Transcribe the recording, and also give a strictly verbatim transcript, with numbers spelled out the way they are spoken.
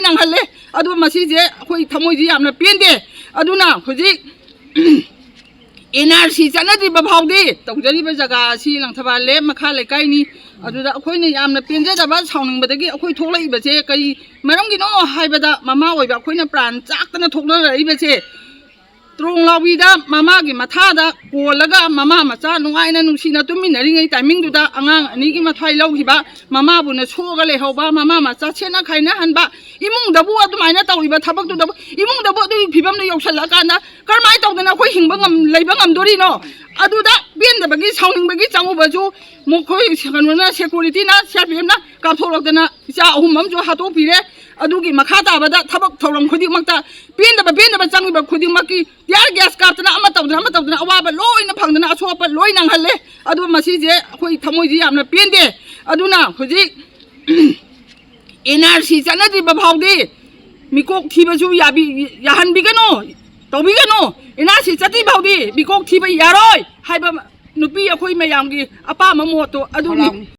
ꯅꯪꯍꯜꯂꯦ꯫ ꯑꯗꯣ ꯃꯁꯤꯁꯦ ꯑꯩꯈꯣꯏ ꯊꯃꯣꯏꯁꯤ ꯌꯥꯝꯅ ꯄꯦꯟꯗꯦ꯫ ꯑꯗꯨꯅ ꯍꯧꯖꯤꯛ ꯑꯦꯟ ꯑꯥꯔ ꯁꯤ ꯆꯠꯅꯗ꯭ꯔꯤꯕ ꯐꯥꯎꯗꯤ ꯇꯧꯖꯔꯤꯕ ꯖꯒꯥ ꯑꯁꯤ ꯂꯪꯊꯕꯥꯜ ꯂꯦꯞ ꯃꯈꯥ ꯂꯩꯀꯥꯏꯅꯤ꯫ ꯑꯗꯨꯗ ꯑꯩꯈꯣꯏꯅ ꯌꯥꯝꯅ ꯄꯦꯟꯖꯗꯕ, ꯁꯥꯎꯅꯤꯡꯕꯗꯒꯤ ꯑꯩꯈꯣꯏ ꯊꯣꯛꯂꯛꯏꯕꯁꯦ ꯀꯔꯤ ꯃꯔꯝꯒꯤꯅꯣ ꯍꯥꯏꯕꯗ, ꯃꯃꯥ ꯑꯣꯏꯕ ꯑꯩꯈꯣꯏꯅ ꯄ꯭ꯔꯥꯟ ꯆꯥꯛꯇꯅ ꯊꯣꯛꯅꯔꯛꯏꯕꯁꯦ, ꯇ꯭ꯔꯣꯡ ꯂꯥꯎꯕꯤꯗ ꯃꯃꯥꯒꯤ ꯃꯊꯥꯗ ꯀꯣꯜꯂꯒ ꯃꯃꯥ ꯃꯆꯥ ꯅꯨꯡꯉꯥꯏꯅ ꯅꯨꯡꯁꯤꯅ ꯇꯨꯝꯃꯤꯟꯅꯔꯤꯉꯩ ꯇꯥꯏꯃꯤꯡꯗꯨꯗ ꯑꯉꯥꯡ ꯑꯅꯤꯒꯤ ꯃꯊ꯭ꯋꯥꯏ ꯂꯧꯈꯤꯕ, ꯃꯃꯥꯕꯨꯅ ꯁꯣꯛꯑꯒ ꯂꯩꯍꯧꯕ, ꯃꯃꯥ ꯃꯆꯥ ꯁꯦꯠꯅ ꯈꯥꯏꯅꯍꯟꯕ, ꯏꯃꯨꯡꯗꯕꯨ ꯑꯗꯨꯃꯥꯏꯅ ꯇꯧꯔꯤꯕ ꯊꯕꯛꯇꯨꯗꯕꯨ, ꯏꯃꯨꯡꯗꯕꯨ ꯑꯗꯨꯒꯤ ꯐꯤꯕꯝꯗ ꯌꯧꯁꯜꯂꯛꯑꯀꯥꯟꯗ ꯀꯔꯝꯍꯥꯏꯅ ꯇꯧꯗꯅ ꯑꯩꯈꯣꯏ ꯍꯤꯡꯕ ꯉꯝ-, ꯂꯩꯕ ꯉꯝꯗꯣꯔꯤꯅꯣ? ꯑꯗꯨꯗ ꯄꯦꯟꯗꯕꯒꯤ, ꯁꯥꯎꯅꯤꯡꯕꯒꯤ ꯆꯪꯉꯨꯕꯁꯨ ꯃꯈꯣꯏ ꯀꯩꯅꯣꯅ, ꯁꯦꯀꯨꯔꯤꯇꯤꯅ, ꯁꯤ ꯑꯥꯔ ꯄꯤ ꯑꯦꯐꯅ ꯀꯥꯞꯊꯣꯛꯂꯛꯇꯅ ꯏꯆꯥ ꯑꯍꯨꯝ ꯑꯃꯁꯨ ꯍꯥꯠꯇꯣꯛꯄꯤꯔꯦ꯫ ꯑꯗꯨꯒꯤ ꯃꯈꯥ ꯇꯥꯕꯗ ꯊꯕꯛ ꯊꯧꯔꯝ ꯈꯨꯗꯤꯡꯃꯛꯇ ꯄꯦꯟꯗꯕ, ꯄꯦꯟꯗꯕ ꯆꯪꯉꯤꯕ ꯈꯨꯗꯤꯡꯃꯛꯀꯤ ꯇꯤꯌꯥꯔ ꯒ꯭ꯌꯥꯁ ꯀꯥꯞꯇꯅ, ꯑꯃ ꯇꯧꯗꯅ, ꯑꯃ ꯇꯧꯗꯅ, ꯑꯋꯥꯕ ꯂꯣꯏꯅ ꯐꯪꯗꯅ, ꯑꯁꯣꯛꯄ ꯂꯣꯏ ꯅꯪꯍꯜꯂꯦ꯫ ꯑꯗꯨ ꯃꯁꯤꯁꯦ ꯑꯩꯈꯣꯏ ꯊꯃꯣꯏꯁꯤ ꯌꯥꯝꯅ ꯄꯦꯟꯗꯦ꯫ ꯑꯗꯨꯅ ꯍꯧꯖꯤꯛ ꯑꯦꯟ ꯑꯥꯔ ꯁꯤ ꯆꯠꯅꯗ꯭ꯔꯤꯕ ꯐꯥꯎꯗꯤ ꯃꯤꯀꯣꯛ ꯊꯤꯕꯁꯨ ꯌꯥꯕꯤ-, ꯌꯥꯍꯟꯕꯤꯒꯅꯨ, ꯇꯧꯕꯤꯒꯅꯨ꯫ ꯑꯦꯟ ꯑꯥꯔ ꯁꯤ ꯆꯠꯇ꯭ꯔꯤ ꯐꯥꯎꯗꯤ ꯃꯤꯀꯣꯛ ꯊꯤꯕ ꯌꯥꯔꯣꯏ ꯍꯥꯏꯕ ꯅꯨꯄꯤ ꯑꯩꯈꯣꯏ ꯃꯌꯥꯝꯒꯤ ꯑꯄꯥꯝꯕ ꯃꯣꯠꯇꯣ ꯑꯗꯨꯅꯤ꯫ ꯍꯔꯥꯎꯅꯤ꯫